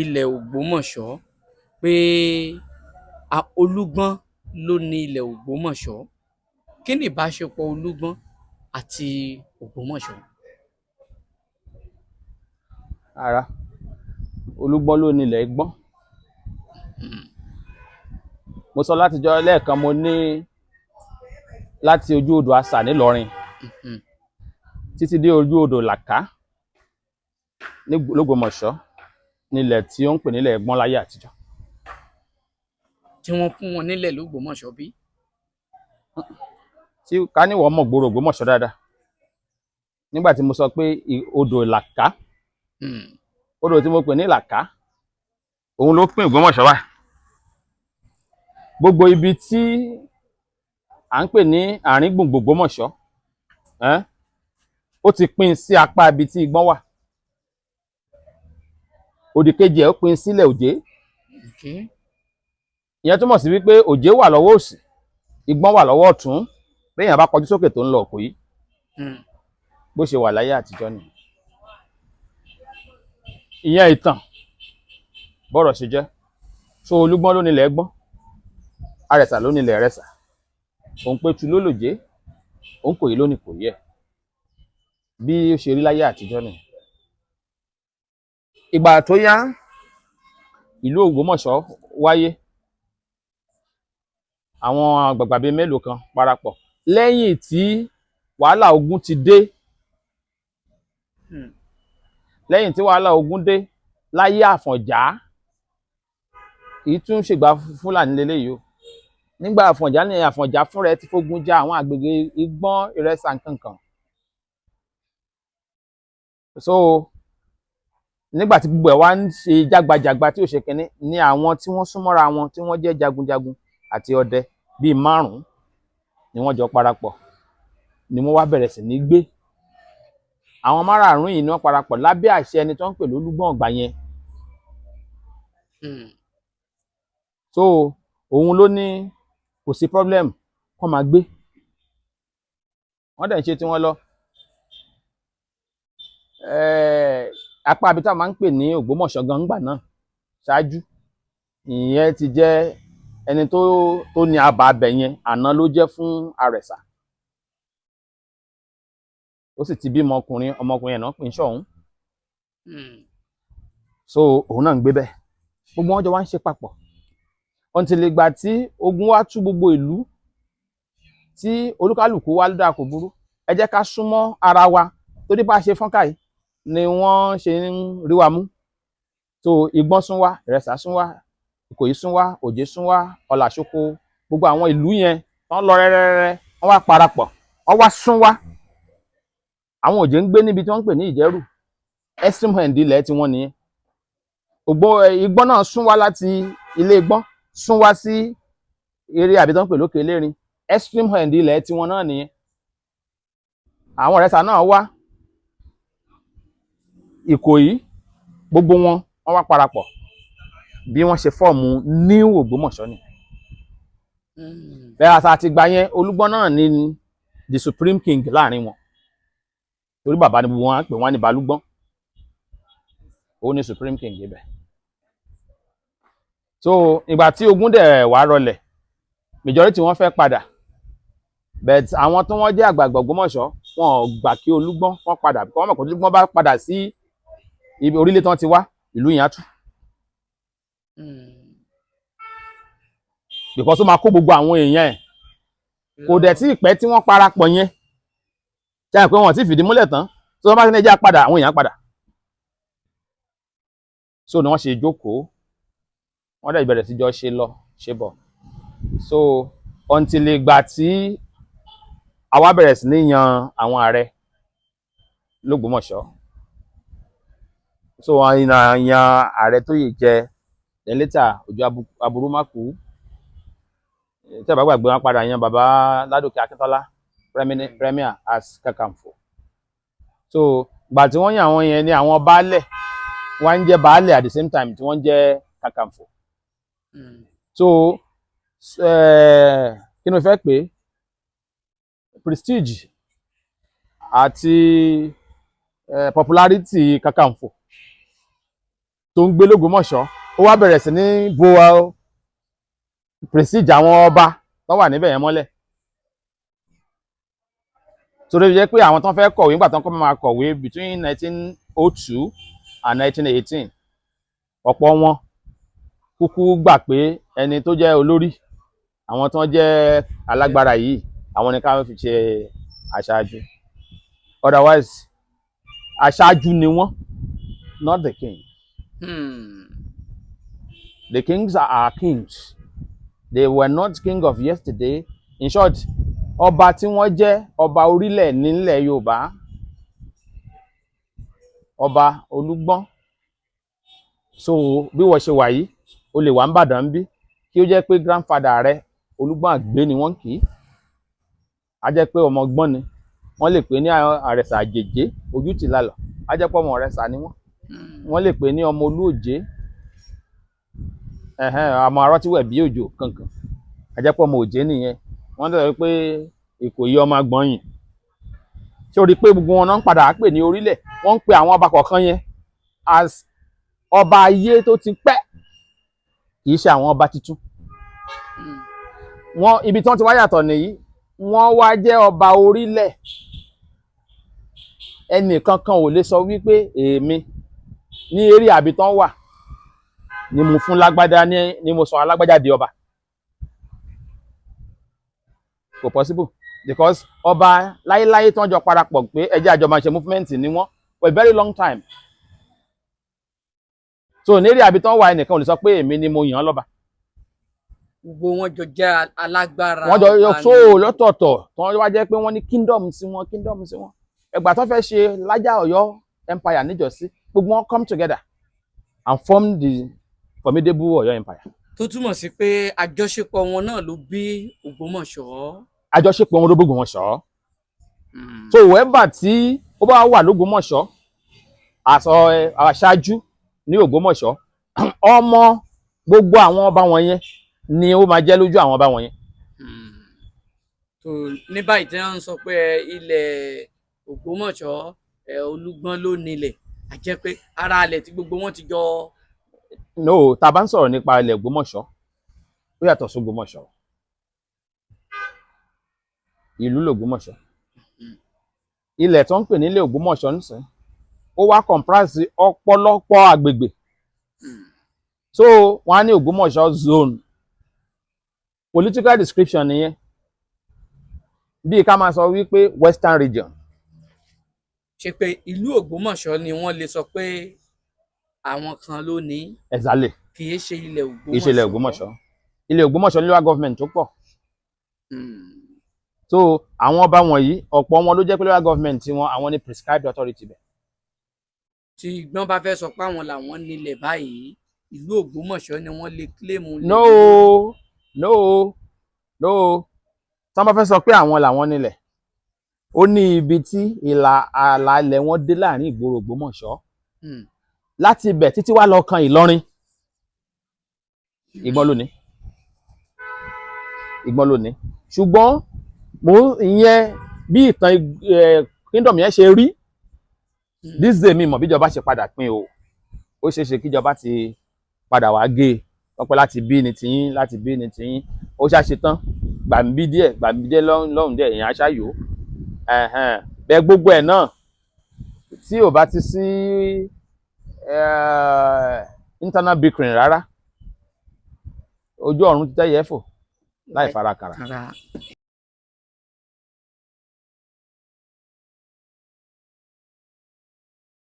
Ilẹ̀ Ògbómọ̀ṣọ́ pé Olúgbọ́n ló ní ilẹ̀ Ògbómọ̀ṣọ́. Kí ni ìbáṣepọ̀ Olúgbọ́n àti Ògbómọ̀ṣọ́? Rárá, Olúgbọ́n ló nílẹ̀ Igbọ́n. Mo sọ látijọ́ lẹ́ẹ̀kan, mo ní láti ojú odò Asà nílọrin títí dé ojú odò Làká ní l'Ógbómọ̀ṣọ́ nílẹ̀ tí ó ń pè nílẹ̀ Ẹ̀gbọ́n láyé àtijọ́. Tí wọ́n fún wọn nílẹ̀ l'Ógbómọ̀ṣọ́ bí? Tí ká níwọ̀ mọ̀ gbòòrò Ògbómọ̀ṣọ́ dáadáa, nígbà tí mo sọ pé odò Làká, odò tí mo pè ní Làká, òun ló pín Ògbómọ̀ṣọ́ wá. Gbogbo ibi tí à ń pè ní àárín gbùngbùn Ògbómọ̀ṣọ́, ó ti pín sí apá ibi tí Igbọ́n wà. Òdì kejì ẹ̀, ó pín sílẹ̀ Òjé. Ìyẹn túmọ̀ sí wípé Òjé wà lọ́wọ́ òsì, Igbọ́n wà lọ́wọ́ ọ̀tún béèyàn bá kọjú sókè tó ń lọ Ìkòyí. Bó ṣe wà láyé àtijọ́ nìyẹn. Ìyẹn ìtàn bọ́rọ̀ ṣe jẹ́. So Olúgbọ́n ló nílẹ̀ Ẹ̀gbọ́n, Àrẹ̀sà ló nílẹ̀ Ẹ̀rẹ̀sà, Òǹpẹ̀tù ló lòjé, Òǹkòyí ló ní Ìkòyí ẹ̀. Bí ó ṣe rí láyé àtijọ́ nìyẹn. Ìgbà tó yá, ìlú Ògbómọ̀ṣọ́ wáyé. Àwọn àgbààgbà bíi mélòó kan parapọ̀ lẹ́yìn tí wàhálà ogun ti dé. Lẹ́yìn tí wàhálà ogun dé láyé Àfọ̀njá, kì í tún ṣègbà Fúlàní leléyìí o. Nígbà Àfọ̀njá ní Àfọ̀njá fúnra ẹ̀ ti fogun ja àwọn àgbègbè Igbọ́n, Ìrẹsà, nkankan. So nígbà tí gbogbo ẹ̀ wá ń ṣe jágbajàgba tí ò ṣe kínní ní, àwọn tí wọ́n súnmọ́ra wọn, tí wọ́n jẹ́ jagunjagun àti ọdẹ bíi márùn-ún ni wọ́n jọ parapọ̀, ni wọ́n wá bẹ̀rẹ̀ sí ní gbé. Àwọn márààrún yìí ni wọ́n parapọ̀ lábẹ́ àṣẹ ẹni tó ń pè lólúgbọ̀n ọ̀gbà yẹn. So òun ló ní kò sí problem, kó máa gbé. Wọ́n dẹ̀ ń ṣe tiwọn lọ. Apá ibi táwọn máa ń pè ní Ògbómọ̀ṣọ́ gan ńgbà náà ṣáájú, ìyẹn ti jẹ́ ẹni tó ní abà abẹ yẹn, àná ló jẹ́ fún Àrẹ̀sà. Ó sì ti bímọ ọkùnrin. Ọmọkùnrin ẹ̀ náà pè ní Ṣọ̀ún. So òun náà ń gbé bẹ́ẹ̀. Gbogbo wọn jọ wá ń ṣe papọ̀ until ìgbà tí ogun wá tú gbogbo ìlú, tí olúkálùkù wá dà. Kò burú, ẹ jẹ́ ká súnmọ́ ara wa, torí bá a ṣe fọ́nká yìí ni wọ́n ṣe ń rí wa mú. So Ìgbọ́n sún wá, Ìrẹsà sún wá, Ìkòyí sún wá, Òjé sún wá, Ọ̀làṣoko, gbogbo àwọn ìlú yẹn wọ́n lọ rẹ́rẹ́rẹ́, wọ́n wá parapọ̀, wọ́n wá sún wá. Àwọn Òjé ń gbé níbi tí wọ́n ń pè ní Ìjẹ́rù, extreme end ilẹ̀ tí wọ́n nìyẹn. Ògbó Ìgbọ́n náà sún wá láti ilé Ìgbọ́n, sún wá sí eré àbí tó ń pè lókè Elérin, extreme end ilẹ̀ tiwọn náà nìyẹn. Àwọn Ìrẹsà náà wá, Ìkòyí, gbogbo wọn, wọ́n wá parapọ̀. Bí wọ́n ṣe form new Ògbómọ̀ṣọ́ ni. Bẹ́ẹ̀ àṣà àtìgbà yẹn, Olúgbọ́n náà ní the supreme king láàrin wọn, torí bàbá ni gbogbo wọn á pè wọ́n ní Balúgbọ́n. Ó ní supreme king ibẹ̀. So ìgbà tí ogun dẹ̀ wá rọlẹ̀, majority wọn fẹ́ padà, but àwọn tí wọ́n jẹ́ àgbààgbà Ògbómọ̀ṣọ́, wọn ò gbà kí Olúgbọ́n wọ́n padà, kí wọ́n mọ̀ pé Olúgbọ́n bá padà sí ibi orílẹ̀ tí wọ́n ti wá, ìlú yẹn á tú, because ó máa kó gbogbo àwọn èèyàn ẹ̀. Kò dẹ̀ tí ì pẹ́ tí wọ́n parapọ̀ yẹn, ṣe àpé wọn ò tí ì fìdí múlẹ̀ tán tí wọ́n bá ti ní ẹjẹ́ padà, àwọn èèyàn padà. So ni wọ́n ṣe jókòó, wọ́n dẹ̀ bẹ̀rẹ̀ sí jọ ṣe lọ ṣe bọ̀. So until ìgbà tí àwa bẹ̀rẹ̀ sí ní yan àwọn ààrẹ l'Ógbómọ̀ṣọ́. So wọ́n yan ààrẹ tó yè jẹ, then later Òjó Aburúmákù. Tí a bá gbàgbé, wọn padà yan bàbá Ládòkè Akíntọ́lá, premier as Kakanfò. So gbà tí wọ́n yan àwọn yẹn ní àwọn baálẹ̀, wọ́n ń jẹ́ baálẹ̀ at the same time tí wọ́n ń jẹ́ Kakanfò. So kí ni mo fẹ́ pè é, prestige àti popularity Kakanfò. tó ń gbé l'Ógbómọ̀ṣọ́, ó wá bẹ̀rẹ̀ sí ní bo prestige àwọn ọba tó wà níbẹ̀ yẹn mọ́lẹ̀, torí ó jẹ́ pé àwọn tó ń fẹ́ kọ̀wé nígbà tó ń kọ́ máa kọ̀wé between 1902 and 1918, ọ̀pọ̀ wọn kúkú gbà pé ẹni tó jẹ́ olórí àwọn tó ń jẹ́ alágbára yìí, àwọn ni ká fi ṣe aṣáájú. Otherwise, aṣáájú ni wọ́n, not the king. The kings are our kings. They were not king of yesterday. In short, ọba tí wọ́n jẹ́ ọba orílẹ̀ nílẹ̀ Yorùbá, Ọba Olúgbọ́n. So bí wọ́n ṣe wà yìí, o lè wà n'Ìbàdàn níbí kí ó jẹ́ pé grandfather rẹ, Olúgbọ́n Àgbé ni wọ́n kì í. Á jẹ́ pé ọmọ ọgbọ́n ni. Wọ́n lè pè ní Àrẹ̀sà Àjèjé Ojútìlálọ̀. Á jẹ́ pé ọmọ Ọ̀rẹ́sà ni wọ́n. Wọ́n lè pè ní ọmọ Olúòjé, ẹ̀hẹ́n, àmọ́ arọ́tíwẹ̀ bí òjò kankan. Á jẹ́ pé ọmọ Òjé nìyẹn. Wọ́n lè sọ pé Ìkòyí ọmọ Agbọ̀nyìn. Ṣé o rí i pé gbogbo wọn náà ń padà pè ní orílẹ̀? Wọ́n ń pe àwọn ọba kọ̀ọ̀kan yẹn as ọba ayé tó ti pẹ́, kì í ṣe àwọn ọba tuntun. Wọ́n ibi tí wọ́n ti wá yàtọ̀ nìyí. Wọ́n wá jẹ́ ọba orílẹ̀. Ẹnì kankan ò lè sọ wípé èmi ní eré àbí tán wà ni mo fún lágbájá ní ni mo sọ alágbájá di ọba. Kò possible, because ọba láyéláyé tí wọ́n jọ parapọ̀ pé ẹ jẹ́ àjọ máa ṣe movement ni wọ́n for a very long time. So ní eré àbí tán wà, ẹnìkan ò lè sọ pé èmi ni mo yàn án lọ́ba. Gbogbo wọn jọ jẹ́ alágbára. Wọ́n jọ ọba so ni. Lọ́tọ̀ọ̀tọ̀ tí wọ́n wá jẹ́ pé wọ́n ní kingdom sí wọn, kingdom sí wọn. Ẹgbà tó fẹ́ ṣe Lájà Ọ̀yọ́ Empire níjọ́sí, gbogbo wọn come together and form the formidable Ọ̀yọ́ Empire. Tó túmọ̀ sí pé àjọṣepọ̀ wọn náà ló bí Ògbómọ̀ṣọ́. Àjọṣepọ̀ wọn ló bí Ògbómọ̀ṣọ́. So whoever tí ó bá wà lÓgbómọ̀ṣọ́, àṣọ aṣáájú ní Ògbómọ̀ṣọ́, ọmọ gbogbo àwọn ọba wọn yẹn ni ó máa jẹ́ lójú àwọn ọba wọn yẹn. Tó ní báyìí tí wọ́n ń sọ pé ilẹ̀ Ògbómọ̀ṣọ́ ẹ, Olúgbọ́n ló nílẹ̀, a jẹ́ pé ara ilẹ̀ tí gbogbo wọn ti jọ. No, tá a bá ń sọ̀rọ̀ nípa ilẹ̀ Ògbómọ̀ṣọ́, ó yàtọ̀ sí Ògbómọ̀ṣọ́. Ìlú l'Ògbómọ̀ṣọ́. Ilẹ̀ tó ń pè nílẹ̀ Ògbómọ̀ṣọ́ nísìn, ó wá comprise ọ̀pọ̀lọpọ̀ àgbègbè. So wọ́n á ní Ògbómọ̀ṣọ́ zone, political description nìyẹn, bíi ká máa sọ wípé Western Region. Ṣe pé ìlú Ògbómọ̀ṣọ́ ni wọ́n lè sọ pé àwọn kan ló ní? Exactly. Kì í ṣe ilẹ̀ Ògbómọ̀ṣọ́. Kì í ṣe ilẹ̀ Ògbómọ̀ṣọ́. Ilẹ̀ Ògbómọ̀ṣọ́ ní local government tó pọ̀. So àwọn ọba wọ̀nyí, ọ̀pọ̀ wọn ló jẹ́ pé local government wọn, àwọn ní prescribed authority bẹ̀. Tí ìgbọ́n bá fẹ́ sọ pé àwọn làwọn nílẹ̀ báyìí, ìlú Ògbómọ̀ṣọ́ ni wọ́n lè claim ilẹ̀? No, no, no. Tí wọ́n bá fẹ́ sọ pé àwọn làwọn nílẹ̀, ó ní ibi tí ìlà ààlà ilẹ̀ wọn dé láàrin ìgboro Ògbómọ̀ṣọ́. Láti ibẹ̀ títí wá lọ kan Ìlọrin, Ìgbọ́n lónìí, Ìgbọ́n lónìí. Ṣùgbọ́n mo ìyẹn bí ìtàn kingdom yẹn ṣe rí. This day, mi mọ̀ bíjọba ṣe padà pín o. Ó ṣeé ṣe kíjọba ti padà wá gé e wọ́n pẹ́ láti bí ní tiyín, láti bí ní tiyín. Ó ṣàṣe tán, gbàǹbí díẹ̀, gbàǹbí díẹ̀, lọ́hùn díẹ̀, èèyàn aṣáyò bẹ́ẹ̀. Gbogbo ẹ̀ náà, tí ò bá ti sí internal bickering rárá, ojú ọ̀run ti tẹ́yẹ fò láì fara kàrà. Rárá.